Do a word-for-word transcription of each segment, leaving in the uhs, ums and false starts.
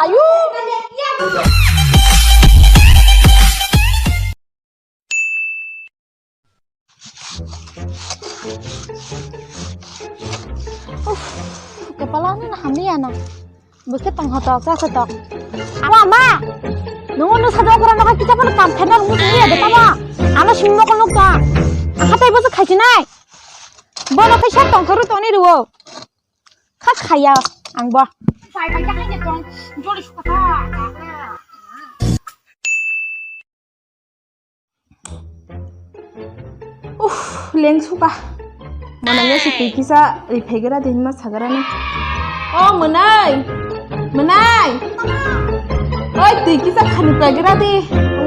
Uff, kepala ni hamya na. Bwkhe tong hotok, cha hotok. Ama, ama! Nungo no sajak ora no kisa pano kam khaina rungwi tongwi ya de tamo. Ano sing mokol nuk ta. Hatai boso khaisi nai. Bono khe sat tong kharu toni ruo. Kha khaya ang bo. Sai bai ta hai de tong. Jori suka ta. Uff, leng suka. Mwnai ya si twi kisa ri phaigra de hinma sagra ni. O mwnai, mwnai. Oi twi kisa khani phaigra de.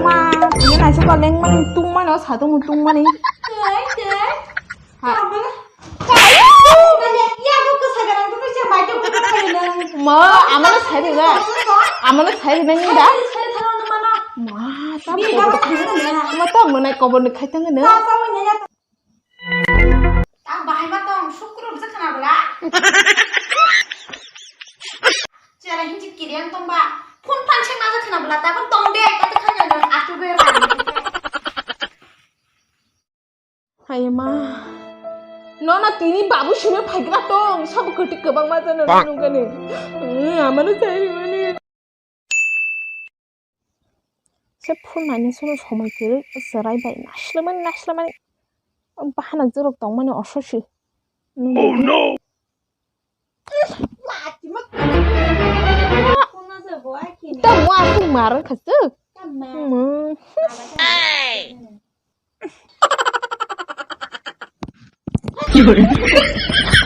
Ma, twi nai suka leng mani tung mani o sa tung tung mani. Twi, twi. Ha. Mo, amano sai ri ba. Amano sai ri nang da. Ma, ta mo ta mo nai kobor ni khai tang ne. Tang bahai ma tong sukru bisa khana bela. Chera hinji kirian tong ba. Phone pan chek na khana bela ta tong de ka khana atu be ra. Hai ma. Nono tini babu simi phaigra tong, sabo kwtwi kwbangma jana nukgani. Amano sai mani. Se phunani sono somoi kwrwi chwrai bai naslemani naslemani. Bahana jorok tongmani ososi. Oh no! Tamo aswk marwng kha swk.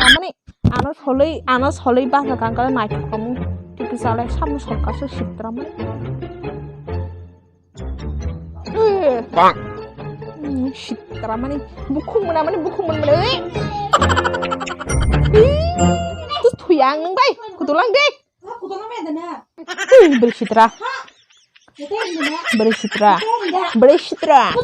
Tamani ano soloi ano soloi basa kangkal naithok kamu. Tiki salai samu sorkar se sitramani. Bang. Hmm, sitra mani bukhung mena mani bukhung mena mani. Ih, terus tuyang neng bai, kutulang deh. Kutulang mena dana. Ih, beri sitra. Beri sitra. Beri sitra.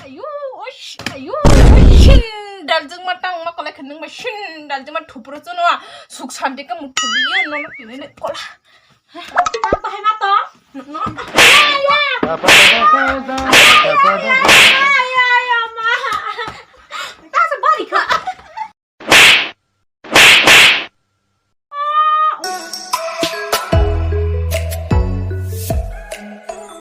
Ayo, osh, ayo, osh. Shin, daljak ma tang ma kolai khanang ma shin, daljak ma thupro chono. Suk santi ka muthu biye no no kine ne kola. Tang bahai ma tong. No, no.